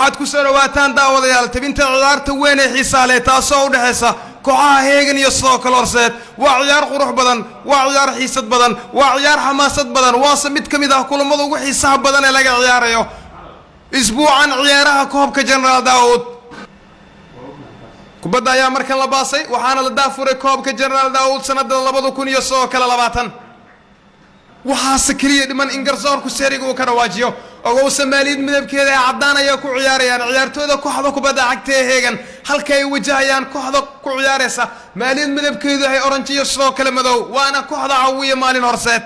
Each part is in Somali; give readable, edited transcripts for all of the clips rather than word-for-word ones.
Waxaad ku soo dhawaataan, daawadayaal, tabinta ciyaarta weyn ee xiisaa leh, taasoo u dhexaysa kooxaha Heegan iyo sidoo kale Horseed. Waa ciyaar qurux badan, waa ciyaar xiisad badan, waa ciyaar xamaasad badan, waase mid ka mid ah kulamada ugu xiisaha badan ee laga ciyaarayo isbuucan ciyaaraha koobka Generaal Daawud. Kubadda ayaa markan la baasay, waxaana la daafuray koobka Generaal Daawud sanada 2020. Waxaase keliya dhiman in garsoorku seeriga uu ka dhawaajiyo. Ogowsa, maaliyad midabkeeda ee caddaan ayaa ku ciyaarayaan ciyaartooyda kooxda kubadda cagta ee Heegan, halka ay wajahayaan kooxda ku ciyaaraysa maaliyad midabkeedu yahay orange iyo sidoo kale madow, waana kooxda Cawiya Maalin Horseed.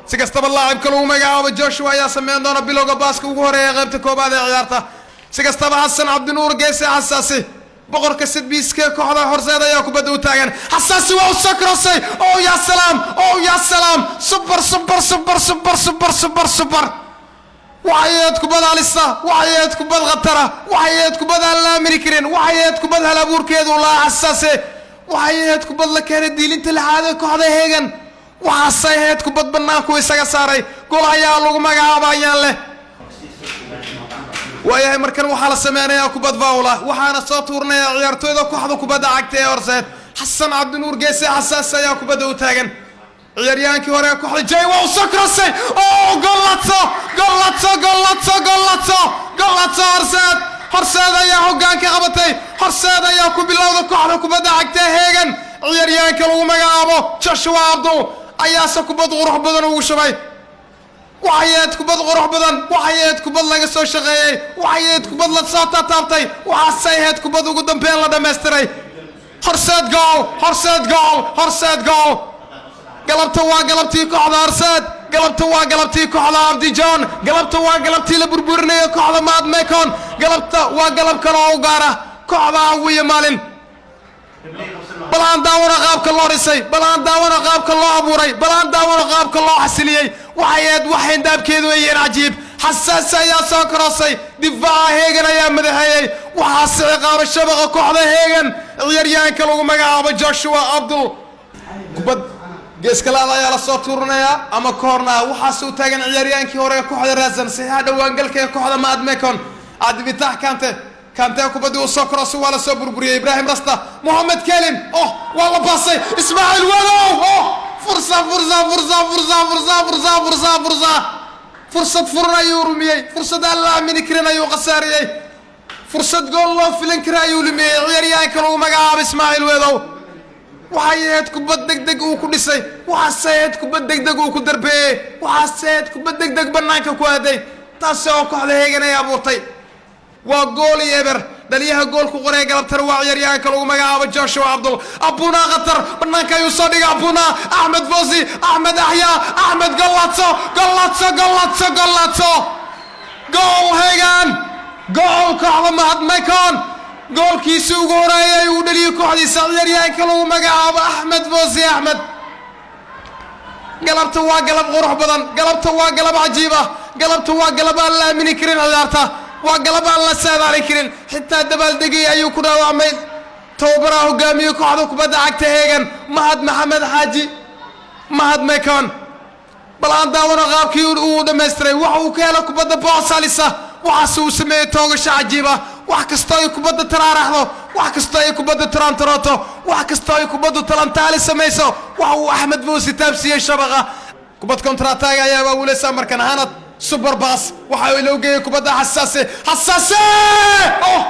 Si kastaba, laacibka lagu magacaabo Joshua ayaa sameyn doona bilowga baaska ugu horeeya qaybta koobaad ee ciyaarta. Si kastaba, Xasan Cabdinuur Geese Xasaasi, boqorka set piece-ka kooxda Horseed, ayaa kubadda u taagan. Xasaasi waa u soo krosay! Oh ya salaam, oh ya salaam! Super, super, super, super, super, super, super! Waxay ahayd kubad halisa, waxay ahayd kubad khatara, waxay ahayd kubad aan la aamini karin, waxay ahayd kubad hal abuurkeedu lahaa Xasaase, waxay ahayd kubad la keenay diilinta lixaad ee kooxda Heegan, waxaasay ahayd kubad banaanku isaga saaray gol ayaa lagu magacaaba ayaan leh. Waayahay, markan waxaa la sameynayaa kubad foul ah, waxaana soo tuurnaya ciyaartooyda kooxda kubadda cagta ee Horseed. Xasan Cabdinuur Geese Xasaas ayaa kubadda u taagan. Ciyaaryahaankii hore ee kooxda Jay waa u soo krosay! Oh, gollatso, gollatso, gollatso, gollatso, gollatso! Horseed, Horseed ayaa hoggaanka qabatay! Horseed ayaa ku bilowda kooxda kubadda cagta ee Heegan. Ciyaaryahanka lagu magacaabo Joshua Abdul ayaase kubad qurux badan ugu shubay. Waxay ahayd kubad qurux badan, waxay ahayd kubad laga soo shaqeeyey, waxay ahayd kubad la soo taataabtay, waxaasay ahayd kubad ugu dambeyn la dhammaystiray. Horseed gool! Horseed gool! Horseed gool! Galabta waa galabtii kooxda Horseed, galabta waa galabtii kooxda Abdijon, galabta waa galabtii la burburinayo kooxda Maad Mecon, galabta waa galab kale oo u gaara kooxda Awiya Maalin. Bal aan daawano qaabka loo dhisay, bal aan daawano qaabka loo abuuray, bal aan daawano qaabka loo xasiliyey. Waxay ahayd waxayn daabkeedu ayeen cajiib. Xasaasi ayaa soo korosay, difaaca Heegan ayaa madaxeeyey, waxaase ciqaaba shabaqa kooxda Heegan ciyaaryahanka lagu magacaabo Joshua Abdul. Kubad geeskalaada ayaa lasoo tuurinayaa ama koorna, waxaase u taagan ciyaaryahaankii hore ee kooxda Raasan, saxiixa dhawaangalka ee kooxda Maad Mecon, Cabdifitaax Kante. Kante kubaddii uu soo korosay waa lasoo burburiyey. Ibrahim Rasta, Mohamed Kelin, oh, waa la baasay! Ismaaciil Wadow, oh, fursa, fursa, fursa, fursa, fursa, fursa, fursa, fursa! Fursad furan ayuu rumiyey, fursad aan la aamini karin ayuu khasaariyey, fursad gool loo filan kara ayuu lumiyey ciyaaryahanka lagu magacaabo Ismaaciil Wedow. Waxay ahayd kubad deg deg uu ku dhisay, waxaase ahayd kubad deg deg uu ku darbeeyey, waxaase ahayd kubad deg deg banaanka ku aaday, taasi oo kooxda Heegan ay abuurtay. Waa 1-0. Dhaliyaha goolku qoree galabtar waa ciyaaryahanka lagu magacaabo Joshua Abdul. Abuna khatar banaanka ayuu soo dhigay. Abuna Axmed Fosi, Axmed Axyaa, Axmed, gollatso, gollatso, gollatso, gollatso! Gool Heegan, gool kooxda Mahad Mecon! Goolkiisii ugu horeeyay uu dhaliyey kooxdiisa ciyaaryahanka lagu magacaabo Axmed Fosi Axmed. Galabta waa galab qurux badan, galabta waa galab cajiib ah, galabta waa galab aan la aamini karin, ciyaarta waa galab aan la saadaalin karin. Xitaa dabaaldegay ayuu ku dhaawacmay tababaraha hogaamiye kooxda kubadda cagta Heegan, Mahad Maxamed Xaaji Mahad Mecon. Bal aan daawano qaabkii uu dhammaystiray. Waxa uu ka helo kubadda boosalisa, waxaase uu sameeyey toogasho cajiib ah. Wax kastoo ay kubadda taraaraxdo, wax kastoo ay kubadda taraantarooto, wax kastoo ay kubaddu talantaali samayso, waxa uu Axmed Foosi taabsiiyey shabaqa. Kubad counter-attack ayaa abaabuleysa markan Hanad. Super pass waxa loo geeyey kubadda Xasaase. Xasaase, oh,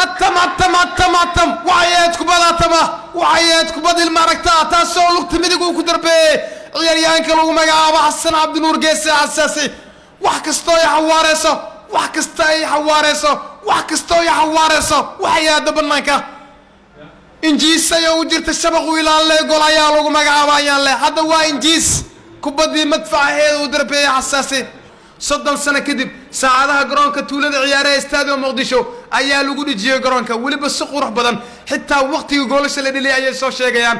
atam, atam, atam, atam! Waxay ahayd kubad atama, waxay ahayd kubad ilma aragta, taasoo lugta midig uu ku darbeeyey ciyaaryahanka lagu magacaabo Xasan Cabdinuur Geese Xasaasi. Wax kastoo ay xawaareyso, wax kasta ay xawaareyso, wax kastoo ay xawaareyso, waxay aada banaanka. Injiis ayaa u jirta shabaqu ilaalinay, gol ayaa lagu magacaabo ayaan leh. Hadda waa injiis kubaddii madfacaheeda uu darbeeyey Xasaasi. 30 sano kadib, saacadaha garoonka tuulada ciyaaraha Stadium Muqdisho ayaa lagu dhijiyey garoonka, weliba si qurux badan. Xitaa waqtigii goolasha la dheliyay ayay soo sheegayaan.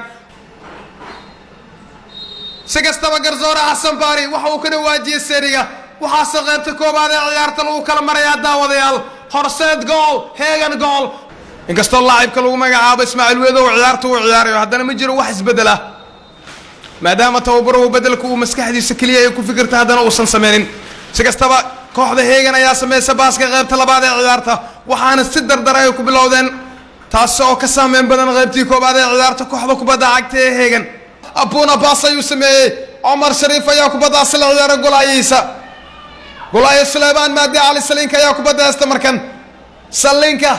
Si kastaba, garsoore Xasan Baari waxa uu ka dhawaajiyey seeriga, waxaase qaybta koobaad ee ciyaarta lagu kala marayaa, daawadayaal, Horseed gool, Heegan gool. Inkastoo laacibka lagu magacaabo Ismaaciil Wedow ciyaarta uu ciyaarayo, haddana ma jiro wax isbeddel ah, maadaama tababaruhu beddelka uu maskaxdiisa keliya ay ku fikirta haddana uusan sameynin. Si kastaba, Kooxda Heegan ayaa sameysa baaska qaybta labaad ee ciyaarta, waxaana si dardar ay ku bilowdeen, taas oo ka saameyn badan qaybtii koobaad ee ciyaarta. Kooxda kubadda cagta ee Heegan abuna baas ayuu sameeyey. Cumar Shariif ayaa kubaddaasi la ciyaaray golaayihiisa. Golaayo Suleymaan Maadi Cali Saliinka ayaa kubadda haysta. Markan Saliinka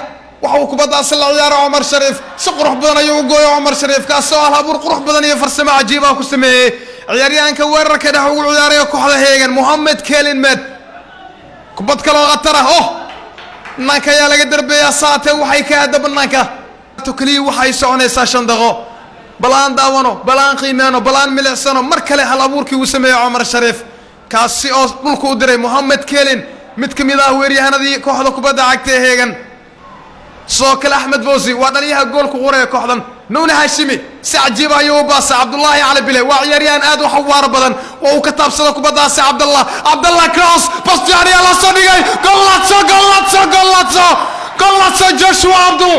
waxa uu kubaddaasi la ciyaaray Cumar Shariif. Si qurux badan ayuu u gooyay Cumar Shariif, kaasoo hal abuur qurux badan iyo farsamo cajiib ah ku sameeyey ciyaaryahanka weerarka dhex ugu ciyaaraya kooxda Heegan, Mohamed Kelinmed. Kubad kaloo khatar ah oh banaanka ayaa laga darbeeyaa, saate waxay ka aada banaanka. Keliya waxay soconaysaa 5 daqiiqo. Bal aan daawano, bal aan qiimeeno, bal aan milicsano mar kale hal abuurkii uu sameeyey Cumar Shariif, kaasi oo dhulka u diray Mohamed Kelin, mid ka mid ah weeryahanadii kooxda kubadda cagta ee Heegan. Sidoo kale Axmed Fawzi waa dhaliyaha goolku qoraya kooxdan. Nuune Hashimi si cajiiba ayuu u baasay. Cabdullaahi Cali Bile waa ciyaaryahan aad u xawaaro badan oo uu ka taabsado kubaddaasi. Cabdallah, Cabdallah cross bastian ayaa la soo dhigay. Gollatso, gollatso, gollatso, gollatso, Joshua Abdul!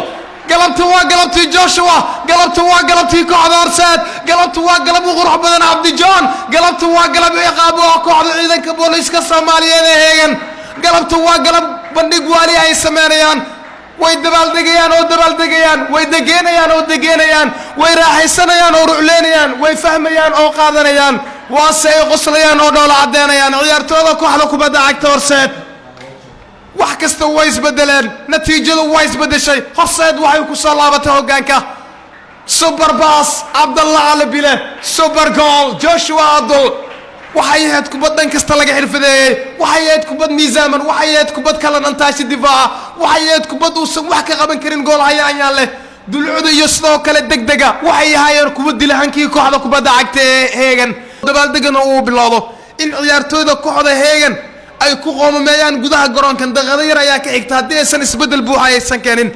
Galabta waa galabtii Joshua, galabta waa galabtii kooxda Horseed, galabta waa galab u qurux badan Cabdijohn, galabta waa galab ciqaab oo kooxda Ciidanka Booliiska Soomaaliyeed ee Heegan. Galabta waa galab bandhig waali ay sameynayaan. Way dabaaldegayaan oo dabaaldegayaan, way degeenayaan oo degeenayaan, way raaxaysanayaan oo rucleynayaan, way fahmayaan oo qaadanayaan, waase ay qoslayaan oo dhoola caddeynayaan ciyaartooda kooxda kubadda cagta Horseed. Wax kasta way isbedeleen, natiijadu waa isbedeshay. Horseed waxay ku soo laabatay hoggaanka. Super pass Cabdallah Cali Bile, super goal Joshua Abdul. Waxay ahayd kubad dhan kasta laga xirfadeeyey, waxay ahayd kubad miisaaman, waxay ahayd kubad kala dhantaashi difaaca, waxay ahayd kubad uusan wax ka qaban karin gool hayaan leh. Dulcuda iyo sidoo kale degdega waxay ahaayeen kuwa dilahankii kooxda kubadda cagta ee Heegan. Dabaaldegana uu bilowdo in ciyaartooyda kooxda Heegan ay ku qoomameeyaan gudaha garoonkan. Daqiiqado yar ayaa ka xigta haddii aysan isbeddel buuxa aysan keenin.